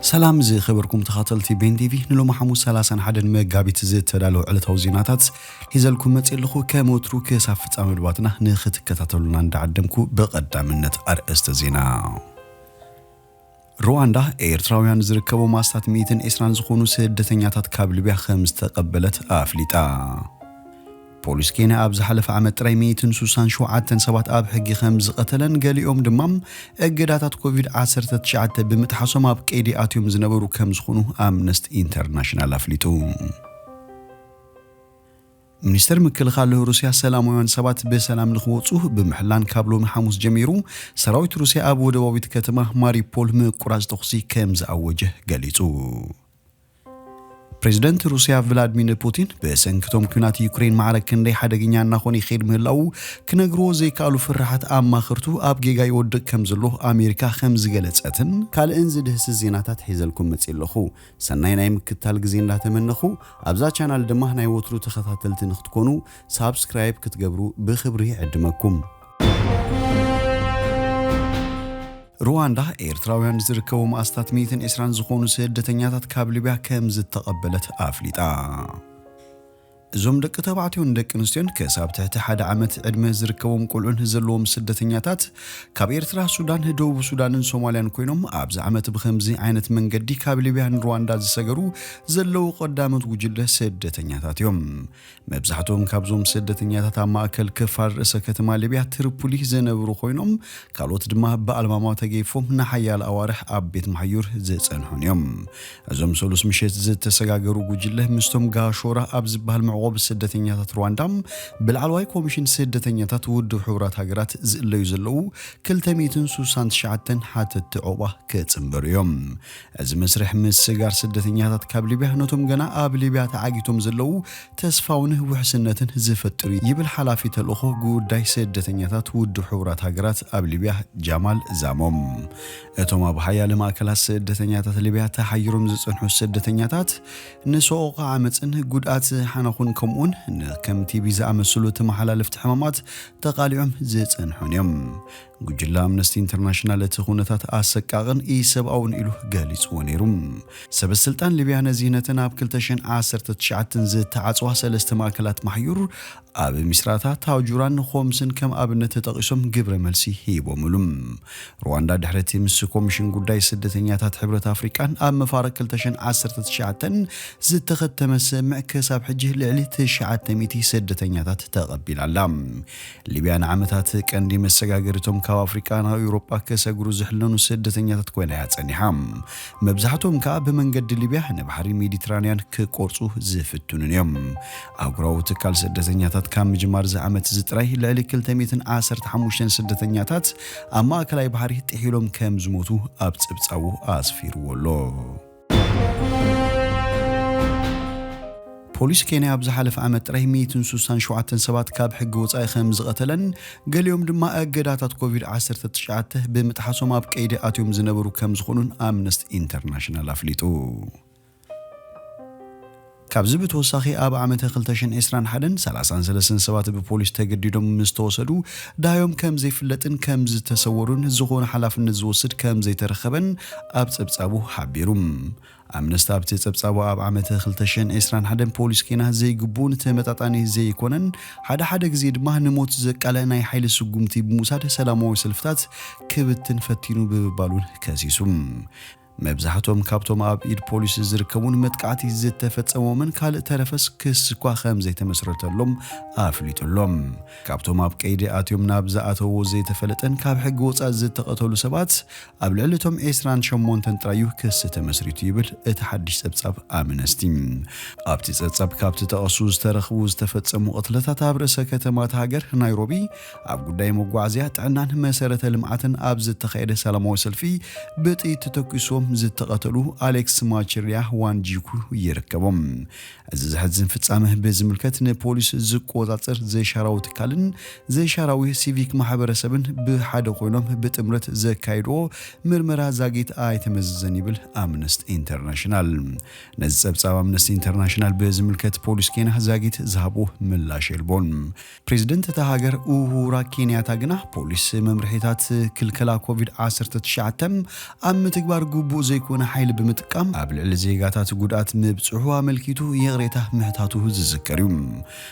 ሰላም ዝኸበርኩም ተኸታተልቲ ቤን ቲቪ፣ ንሎሚ ሓሙስ ሰላሳን ሓደን መጋቢት ዝተዳለዉ ዕለታዊ ዜናታት ሒዘልኩም መፅእ ኣለኹ። ከም ወትሩ ክሳብ ፍጻመ መድባትና ንኽትከታተሉና እንዳዓደምኩ፣ ብቐዳምነት ኣርእስተ ዜና። ሩዋንዳ ኤርትራውያን ዝርከቦም ኣስታት ሚእትን ዕስራን ዝኾኑ ስደተኛታት ካብ ሊብያ ከም ዝተቐበለት ኣፍሊጣ። ፖሊስ ኬንያ ኣብ ዝሓለፈ ዓመት ጥራይ ሚእትን ሱሳን ሸውዓተን ሰባት ኣብ ሕጊ ከም ዝቐተለን፣ ገሊኦም ድማ እገዳታት ኮቪድ ዓሰርተ ትሽዓተ ብምጥሓሶም ኣብ ቀይዲ ኣትዮም ዝነበሩ ከም ዝኾኑ ኣምነስቲ ኢንተርናሽናል ኣፍሊጡ። ሚኒስተር ምክልኻል ሩስያ ሰላማውያን ሰባት ብሰላም ንኽወጹ ብምሕላን፣ ካብ ሎሚ ሓሙስ ጀሚሩ ሰራዊት ሩስያ ኣብ ወደባዊት ከተማ ማሪፖል ምቁራጽ ተኹሲ ከም ዝኣወጀ ገሊጹ። ፕሬዚደንት ሩስያ ቭላድሚር ፑቲን፣ ብሰንክቶም ኲናት ዩክሬን ማዕረ ክንደይ ሓደገኛ እናኾነ ይኸይድ ምህላዉ ክነግርዎ ዘይከኣሉ ፍርሓት ኣማኸርቱ፣ ኣብ ጌጋ ይወድቕ ከም ዘሎ ኣሜሪካ ከም ዝገለጸትን ካልእን ዝድህስስ ዜናታት ሒዘልኩም መጽእ ኣለኹ። ሰናይ ናይ ምክታል ግዜ እንዳተመነኹ፣ ኣብዛ ቻናል ድማ ናይ ወትሩ ተኸታተልቲ ንክትኮኑ ሳብስክራይብ ክትገብሩ ብኽብሪ ይዕድመኩም። ሩዋንዳ ኤርትራውያን ዝርከቦም ኣስታት ሚእትን ዕስራን ዝኾኑ ስደተኛታት ካብ ሊብያ ከም ዝተቐበለት ኣፍሊጣ። እዞም ደቂ ተባዕትዮን ደቂ ኣንስትዮን ክሳብ ትሕቲ ሓደ ዓመት ዕድመ ዝርከቦም ቆልዑን ዘለዎም ስደተኛታት ካብ ኤርትራ፣ ሱዳን፣ ደቡብ ሱዳንን ሶማልያን ኮይኖም፣ ኣብዚ ዓመት ብኸምዚ ዓይነት መንገዲ ካብ ሊብያ ንሩዋንዳ ዝሰገሩ ዘለዉ ቀዳሞት ጉጅለ ስደተኛታት እዮም። መብዛሕትኦም ካብዞም ስደተኛታት ኣብ ማእከል ክፋል ርእሰ ከተማ ሊብያ ትሪፖሊ ዝነብሩ ኮይኖም፣ ካልኦት ድማ ብኣልማማ ተገይፎም ንሓያለ ኣዋርሕ ኣብ ቤት ማሕዩር ዝጸንሑን እዮም። እዞም ሰሉስ ምሸት ዝተሰጋገሩ ጉጅለ ምስቶም ጋሾራ ኣብ ዝበሃል መዕቆቢ ስደተኛታት ሩዋንዳ ብላዕለዋይ ኮሚሽን ስደተኛታት ውድብ ሕቡራት ሃገራት ዝእለዩ ዘለዉ ክልተ ሚእትን ሱሳን ትሽዓተን ሓተትቲ ዑቕባ ክጽንበሩ እዮም። እዚ መስርሕ ምስጋር ስደተኛታት ካብ ሊብያ ነቶም ገና ኣብ ሊብያ ተዓጊቶም ዘለዉ ተስፋውን ውሕስነትን ዝፈጥር እዩ ይብል ሓላፊ ተልእኾ ጉዳይ ስደተኛታት ውድብ ሕቡራት ሃገራት ኣብ ሊብያ ጃማል ዛሞም። እቶም ኣብ ሓያለ ማእከላት ስደተኛታት ሊብያ ተሓይሮም ዝጸንሑ ስደተኛታት ንሰቆቃ ዓመጽን ጉድኣት ሓነኹን ከምኡውን ን-፣ ከም ቲቢ ዝኣመሰሉ ተመሓላለፍቲ ሕማማት ተቓሊዖም ዝጸንሑን እዮም። ጉጅለ ኣምነስቲ ኢንተርናሽናል እቲ ኩነታት ኣሰቃቕን ኢሰብኣውን ኢሉ ገሊጽዎ ነይሩ። ሰበስልጣን ሊብያ ነዚ ነተን ኣብ ክልተ ሽሕን ዓሰርተ ትሽዓተን ዝተዓጽዋ ሰለስተ ማእከላት ማሕዩር ኣብ ሚስራታ፣ ታውጁራን ኾምስን ከም ኣብነት ተጠቒሶም ግብረ መልሲ ሂቦምሉ። ሩዋንዳ ድሕሪ እቲ ምስ ኮሚሽን ጉዳይ ስደተኛታት ሕብረት ኣፍሪቃን ኣብ መፋርቕ ክልተ ሽሕን ዓሰርተ ትሽዓተን ዝተኸተመ ስምምዕ ክሳብ ሕጂ ልዕሊ ትሽዓተ ሚእቲ ስደተኛታት ተቐቢላ ኣላ። ሊብያ ንዓመታት ቀንዲ መሰጋገሪቶም ካብ ኣፍሪቃ ናብ ኤውሮጳ ክሰግሩ ዝሕለኑ ስደተኛታት ኮይና እያ ጸኒሓ። መብዛሕትኦም ከኣ ብመንገዲ ሊብያ ንባሕሪ ሜዲትራንያን ክቆርጹ ዝፍትኑን እዮም። ኣህጉራዊ ትካል ስደተኛታት ካብ ምጅማር እዚ ዓመት እዚ ጥራይ ልዕሊ ክልተ ሚእትን ዓሰርተ ሓሙሽተን ስደተኛታት ኣብ ማእከላይ ባሕሪ ጥሒሎም ከም ዝሞቱ ኣብ ጸብጻቡ ኣስፊርዎ ኣሎ። ፖሊስ ኬንያ ኣብ ዝሓለፈ ዓመት ጥራይ ሚእትን ሱሳን ሸውዓተን ሰባት ካብ ሕጊ ወጻኢ ከም ዝቐተለን፣ ገሊኦም ድማ እገዳታት ኮቪድ ዓሰርተ ትሽዓተ ብምጥሓሶም ኣብ ቀይዲ ኣትዮም ዝነበሩ ከም ዝኾኑን ኣምነስቲ ኢንተርናሽናል ኣፍሊጡ። ካብዚ ብተወሳኺ፣ ኣብ ዓመተ ክልተ ሽሕን ዕስራን ሓደን ሰላሳን ሰለስተን ሰባት ብፖሊስ ተገዲዶም ምስ ተወሰዱ፣ ዳዮም ከም ዘይፍለጥን ከም ዝተሰወሩን፣ ዝኾነ ሓላፍነት ዝወስድ ከም ዘይተረኸበን ኣብ ጸብጻቡ ሓቢሩ። ኣምነስቲ ኣብቲ ጸብጻቡ፣ ኣብ ዓመተ ክልተ ሽሕን ዕስራን ሓደን ፖሊስ ኬንያ ዘይግቡእን ተመጣጣኒ ዘይኮነን፣ ሓደ ሓደ ግዜ ድማ ንሞት ዘቃልዕ ናይ ሓይሊ ስጉምቲ ብምውሳድ ሰላማዊ ሰልፍታት ክብትን ፈቲኑ ብምባሉን ከሲሱ። መብዛሕትኦም ካብቶም ኣብ ኢድ ፖሊስ ዝርከቡን መጥቃዕቲ ዝተፈጸሞምን ካልእ ተረፈስ ክሲ እኳ ከም ዘይተመስረተሎም ኣፍሊጡ ኣሎ። ካብቶም ኣብ ቀይዲ ኣትዮም ናብ ዝኣተዎ ዘይተፈለጠን ካብ ሕጊ ወጻኢ ዝተቐተሉ ሰባት ኣብ ልዕሊ እቶም ዕስራን ሸሞንተን ጥራዩ ክሲ ተመስሪቱ ይብል እቲ ሓድሽ ጸብጻብ ኣምነስቲ። ኣብቲ ጸብጻብ ካብቲ ጠቐሱ ዝተረኽቡ ዝተፈጸሙ ቅትለታት ኣብ ርእሰ ከተማ እታ ሃገር ናይሮቢ ኣብ ጉዳይ መጓዓዝያ፣ ጥዕናን መሰረተ ልምዓትን ኣብ ዝተኻየደ ሰላማዊ ሰልፊ ብጥይት ተተኲስዎም ዝተቐተሉ ኣሌክስ ማቸሪያ ዋንጂኩ ይርከቦም። እዚ ዘሕዝን ፍጻመ ብዝምልከት ንፖሊስ ዝቆጻጸር ዘይሻራዊ ትካልን ዘይሻራዊ ሲቪክ ማሕበረሰብን ብሓደ ኮይኖም ብጥምረት ዘካይድዎ ምርመራ ዛጊት ኣይተመዘዘን ይብል ኣምነስቲ ኢንተርናሽናል። ነዚ ጸብጻብ ኣምነስቲ ኢንተርናሽናል ብዝምልከት ፖሊስ ኬንያ ዛጊት ዝሃቦ ምላሽ የልቦን። ፕሬዚደንት እታ ሃገር ኡሁራ ኬንያታ ግና ፖሊስ መምርሒታት ክልከላ ኮቪድ ዓሰርተ ትሽዓተ ኣብ ምትግባር ግቡእ ዘይኮነ ሓይሊ ብምጥቃም ኣብ ልዕሊ ዜጋታት ጉድኣት ምብጽሑ ኣመልኪቱ ይቕሬታ ምሕታቱ ዝዝከር እዩ።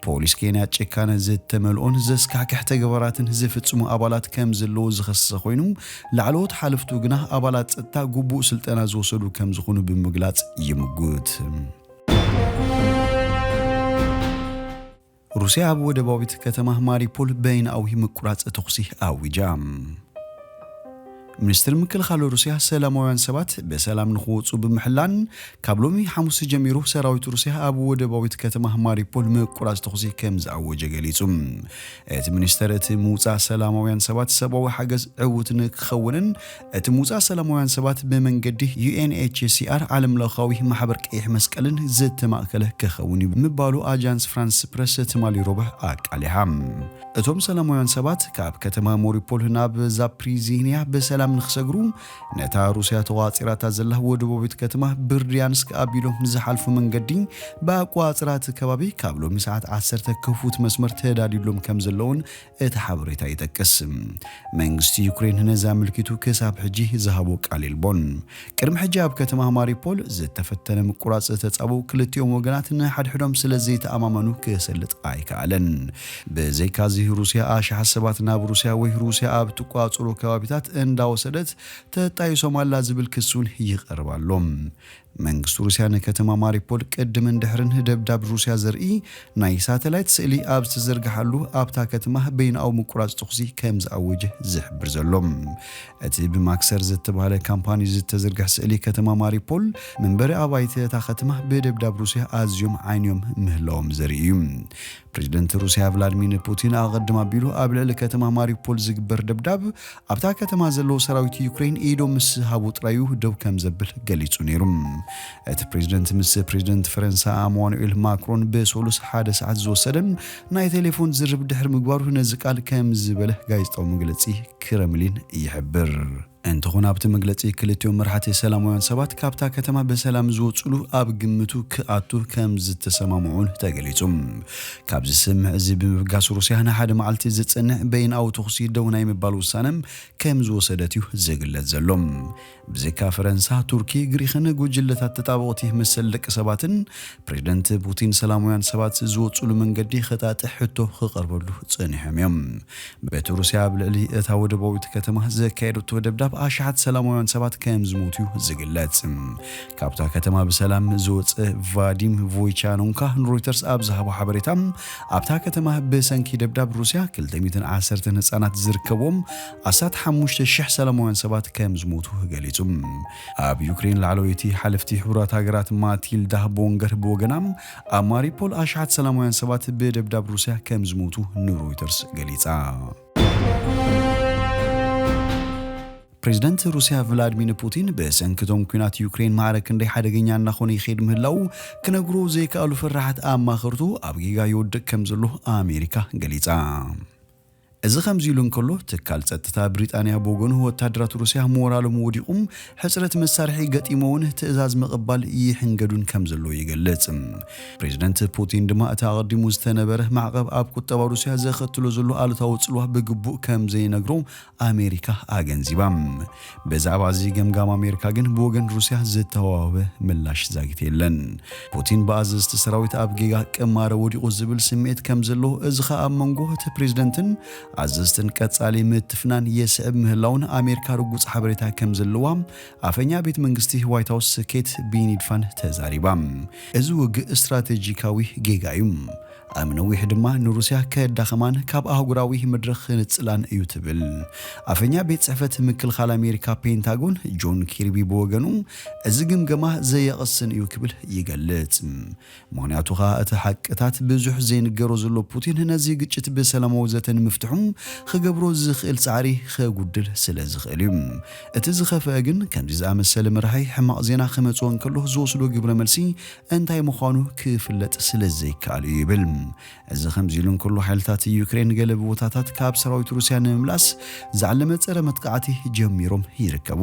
ፖሊስ ኬንያ ጭካነ ዝተመልኦን ዘስካሕክሕ ተግባራትን ዝፍጽሙ ኣባላት ከም ዘለዎ ዝኸሰሰ ኮይኑ፣ ላዕለዎት ሓለፍቱ ግና ኣባላት ጸጥታ ግቡእ ስልጠና ዝወሰዱ ከም ዝኾኑ ብምግላጽ ይምጉት። ሩስያ ኣብ ወደባዊት ከተማ ማሪፖል በይንኣዊ ምቁራጽ ተኹሲ ኣዊጃ። ሚኒስትር ምክልኻል ሩስያ ሰላማውያን ሰባት ብሰላም ንኽወጹ ብምሕላን፣ ካብ ሎሚ ሓሙስ ጀሚሩ ሰራዊት ሩስያ ኣብ ወደባዊት ከተማ ማሪፖል ምቁራጽ ተኹሲ ከም ዝኣወጀ ገሊጹ። እቲ ሚኒስተር፣ እቲ ምውጻእ ሰላማውያን ሰባት ሰብኣዊ ሓገዝ ዕዉት ንክኸውንን እቲ ምውጻእ ሰላማውያን ሰባት ብመንገዲ ዩ ኤን ኤች ሲ ኣር፣ ዓለም ለኻዊ ማሕበር ቀይሕ መስቀልን ዝተማእከለ ክኸውን እዩ ምባሉ ኣጃንስ ፍራንስ ፕረስ ትማሊ ረቡዕ ኣቃሊሓ። እቶም ሰላማውያን ሰባት ካብ ከተማ ማሪፖል ናብ ዛፕሪዚንያ ብሰላም ንክሰግሩ፣ ነታ ሩስያ ተቋጺራታ ዘላ ወደባዊት ከተማ ብርድያንስክ ኣቢሎም ንዝሓልፉ መንገዲ ብኣቋጽራ እቲ ከባቢ ካብ ሎሚ ሰዓት ዓሰርተ ክፉት መስመር ተዳልዩሎም ከም ዘለውን እቲ ሓበሬታ ይጠቅስ። መንግስቲ ዩክሬን ነዚ ኣመልኪቱ ክሳብ ሕጂ ዝሃቦ ቃል የልቦን። ቅድሚ ሕጂ ኣብ ከተማ ማሪፖል ዝተፈተነ ምቁራጽ ተጻብኦ ክልቲኦም ወገናት ንሓድሕዶም ስለ ዘይተኣማመኑ ክሰልጥ ኣይከኣለን። ብዘይካዚ ሩስያ ኣሽሓት ሰባት ናብ ሩስያ ወይ ሩስያ ኣብ ትቋጽሮ ከባቢታት እንዳወሰደት ተጣይሶም ኣላ ዝብል ክሲ እውን ይቐርብ ኣሎ። መንግስቲ ሩስያ ንከተማ ማሪፖል ቅድምን ድሕርን ደብዳብ ሩስያ ዘርኢ ናይ ሳተላይት ስእሊ ኣብ ዝተዘርግሓሉ፣ ኣብታ ከተማ በይንኣዊ ምቁራጽ ተኹሲ ከም ዝኣወጀ ዝሕብር ዘሎ። እቲ ብማክሰር ዝተባህለ ካምፓኒ ዝተዘርግሐ ስእሊ ከተማ ማሪፖል፣ መንበሪ ኣባይቲ እታ ከተማ ብደብዳብ ሩስያ ኣዝዮም ዓይንዮም ምህላዎም ዘርኢ እዩ። ፕሬዝደንት ሩስያ ቭላድሚር ፑቲን ኣቐድም ኣቢሉ ኣብ ልዕሊ ከተማ ማሪፖል ዝግበር ደብዳብ፣ ኣብታ ከተማ ዘለዉ ሰራዊት ዩክሬን ኢዶም ምስ ሃቡ ጥራዩ ደው ከም ዘብል ገሊጹ ነይሩ። እቲ ፕሬዝደንት ምስ ፕሬዝደንት ፈረንሳ ኣማኑኤል ማክሮን ብሰሉስ ሓደ ሰዓት ዝወሰደ ናይ ቴሌፎን ዝርብ ድሕሪ ምግባሩ፣ ነዚ ቃል ከም ዝበለ ጋዜጣዊ መግለጺ ክረምሊን ይሕብር። እንተኾነ ኣብቲ መግለጺ፣ ክልቲኦም መራሕቲ ሰላማውያን ሰባት ካብታ ከተማ ብሰላም ዝወጽሉ ኣብ ግምቱ ክኣቱ ከም ዝተሰማምዑን ተገሊጹ። ካብ ዝስምዕ እዚ ብምብጋስ፣ ሩስያ ንሓደ መዓልቲ ዝጸንሕ በይንኣዊ ተኹሲ ደው ናይ ምባል ውሳነ ከም ዝወሰደት እዩ ዝግለጽ ዘሎ። ብዘይካ ፈረንሳ፣ ቱርኪ፣ ግሪኽን ጉጅለታት ተጣበቕቲ መሰል ደቂ ሰባትን ፕሬዝደንት ፑቲን ሰላማውያን ሰባት ዝወጽሉ መንገዲ ክጣጥሕ ሕቶ ክቐርበሉ ጸኒሖም እዮም። በቲ ሩስያ ኣብ ልዕሊ እታ ወደባዊት ከተማ ዘካየደቶ ደብዳብ ኣሽሓት ሰላማውያን ሰባት ከም ዝሞቱ እዩ ዝግለጽ። ካብታ ከተማ ብሰላም ዝወጸ ቫዲም ቮይቻኖንካ ንሮይተርስ ኣብ ዝሃቦ ሓበሬታ፣ ኣብታ ከተማ ብሰንኪ ደብዳብ ሩስያ ክልተ ሚእትን ዓሰርተን ህጻናት ዝርከብዎም ኣስታት ሓሙሽተ ሽሕ ሰላማውያን ሰባት ከም ዝሞቱ ገሊጹ። ኣብ ዩክሬን ላዕለወይቲ ሓለፍቲ ሕቡራት ሃገራት ማቲልዳ ቦንገር ብወገና፣ ኣብ ማሪፖል ኣሽሓት ሰላማውያን ሰባት ብደብዳብ ሩስያ ከም ዝሞቱ ንሮይተርስ ገሊጻ። ፕሬዝደንት ሩስያ ቭላድሚር ፑቲን፣ ብሰንኪ እቶም ኲናት ዩክሬን ማዕረ ክንደይ ሓደገኛ እናኾነ ይኸይድ ምህላዉ ክነግርዎ ዘይከኣሉ ፈራሓት ኣማኸርቱ ኣብ ጌጋ ይወድቕ ከም ዘሎ ኣሜሪካ ገሊጻ። እዚ ከምዚ ኢሉ እንከሎ፣ ትካል ጸጥታ ብሪጣንያ ብወገኑ፣ ወታደራት ሩስያ ሞራሎም ወዲቑም ሕጽረት መሳርሒ ገጢሞውን ትእዛዝ ምቕባል ይሕንገዱን ከም ዘሎ ይገልጽ። ፕሬዝደንት ፑቲን ድማ፣ እቲ ኣቐዲሙ ዝተነበረ ማዕቐብ ኣብ ቁጠባ ሩስያ ዘኸትሎ ዘሎ ኣሉታዊ ጽልዋ ብግቡእ ከም ዘይነግሮ ኣሜሪካ ኣገንዚባ። ብዛዕባ እዚ ገምጋም ኣሜሪካ ግን ብወገን ሩስያ ዝተዋበ ምላሽ ዛጊት የለን። ፑቲን ብኣዘዝቲ ሰራዊት ኣብ ጌጋ ቅማረ ወዲቑ ዝብል ስምዒት ከም ዘለዎ፣ እዚ ኸኣ ኣብ መንጎ እቲ ፕሬዝደንትን ኣዘዝትን ቀጻሊ ምትፍናን የስዕብ ምህላውን ኣሜሪካ ርጉጽ ሓበሬታ ከም ዘለዋ ኣፈኛ ቤት መንግስቲ ዋይት ሃውስ ኬት ቢኒድፋን ተዛሪባ። እዚ ውግእ ስትራቴጂካዊ ጌጋ እዩ። ኣብ ነዊሕ ድማ ንሩስያ ከዳኸማን ካብ ኣህጉራዊ መድረኽ ክንጽላን እዩ ትብል። ኣፈኛ ቤት ጽሕፈት ምክልኻል ኣሜሪካ ፔንታጎን ጆን ኪርቢ ብወገኑ፣ እዚ ግምገማ ዘየቕስን እዩ ክብል ይገልጽ። ምኽንያቱ ኸኣ እቲ ሓቅታት ብዙሕ ዘይንገሮ ዘሎ ፑቲን ነዚ ግጭት ብሰላማዊ ዘተ ንምፍትሑ ክገብሮ ዝኽእል ጻዕሪ ከጉድል ስለ ዝኽእል እዩ። እቲ ዝኸፍአ ግን ከምዚ ዝኣመሰለ መራሒ ሕማቕ ዜና ክመጽኦ እንከሎ ዝወስዶ ግብረ መልሲ እንታይ ምዃኑ ክፍለጥ ስለ ዘይከኣል እዩ ይብል። እዚ ከምዚ ኢሉ እንከሎ፣ ሓይልታት ዩክሬን ገለ ቦታታት ካብ ሰራዊት ሩስያ ንምምላስ ዝዓለመ ጸረ መጥቃዕቲ ጀሚሮም ይርከቡ።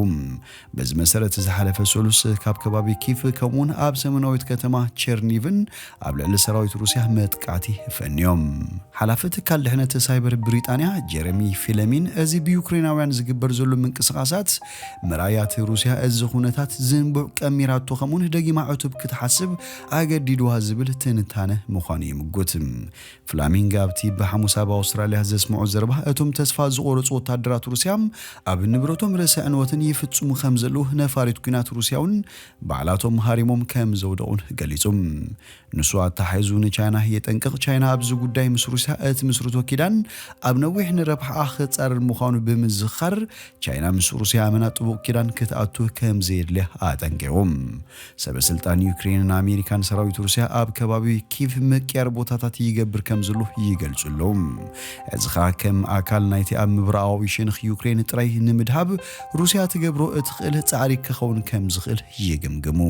በዚ መሰረት፣ ዝሓለፈ ሰሉስ ካብ ከባቢ ኪፍ ከምኡውን ኣብ ሰሜናዊት ከተማ ቸርኒቭን ኣብ ልዕሊ ሰራዊት ሩስያ መጥቃዕቲ ፈንዮም። ሓላፊ ትካል ድሕነት ሳይበር ብሪጣንያ ጀረሚ ፊለሚን፣ እዚ ብዩክሬናውያን ዝግበር ዘሎ ምንቅስቓሳት መርኣያ እቲ ሩስያ እዚ ኩነታት ዝንቡዕ ቀሚራቶ ከምኡውን ደጊማ ዕቱብ ክትሓስብ ኣገዲድዋ ዝብል ትንታነ ምዃኑ ይምጉት። ፍላሚንግ ኣብቲ ብሓሙስ ኣብ ኣውስትራልያ ዘስምዖ ዘረባ፣ እቶም ተስፋ ዝቖረጹ ወታደራት ሩስያ ኣብ ንብረቶም ርእሰ ዕንወትን ይፍጽሙ ከም ዘለዉ ነፋሪት ኲናት ሩስያ እውን ባዕላቶም ሃሪሞም ከም ዘውደቑን ገሊጹ። ንሱ ኣተሓሒዙ ንቻይና የጠንቅቕ። ቻይና ኣብዚ ጉዳይ ምስ ሩስያ እትምስርቶ ኪዳን ኣብ ነዊሕ ንረብሓኣ ክጻረር ምዃኑ ብምዝኻር፣ ቻይና ምስ ሩስያ ኣመና ጥቡቕ ኪዳን ክትኣቱ ከም ዘየድልያ ኣጠንቂቑ። ሰበ ስልጣን ዩክሬንን ኣሜሪካን ሰራዊት ሩስያ ኣብ ከባቢ ኪቭ ምቅያር ቦታታት ይገብር ከም ዘሎ ይገልጹ ኣለዉ። እዚ ኸኣ ከም ኣካል ናይቲ ኣብ ምብራቓዊ ሸነኽ ዩክሬን ጥራይ ንምድሃብ ሩስያ ትገብሮ እትኽእል ጻዕሪ ክኸውን ከም ዝኽእል ይግምግሙ።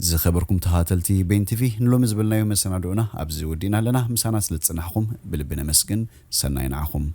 ዝኸበርኩም ተኸታተልቲ ቤን ቲቪ፣ ንሎሚ ዝበልናዮ መሰናድኦና ኣብዚ ወዲእና ኣለና። ምሳና ስለ ዝጸናሕኩም ብልቢ ነመስግን። ሰናይ ንዓኹም።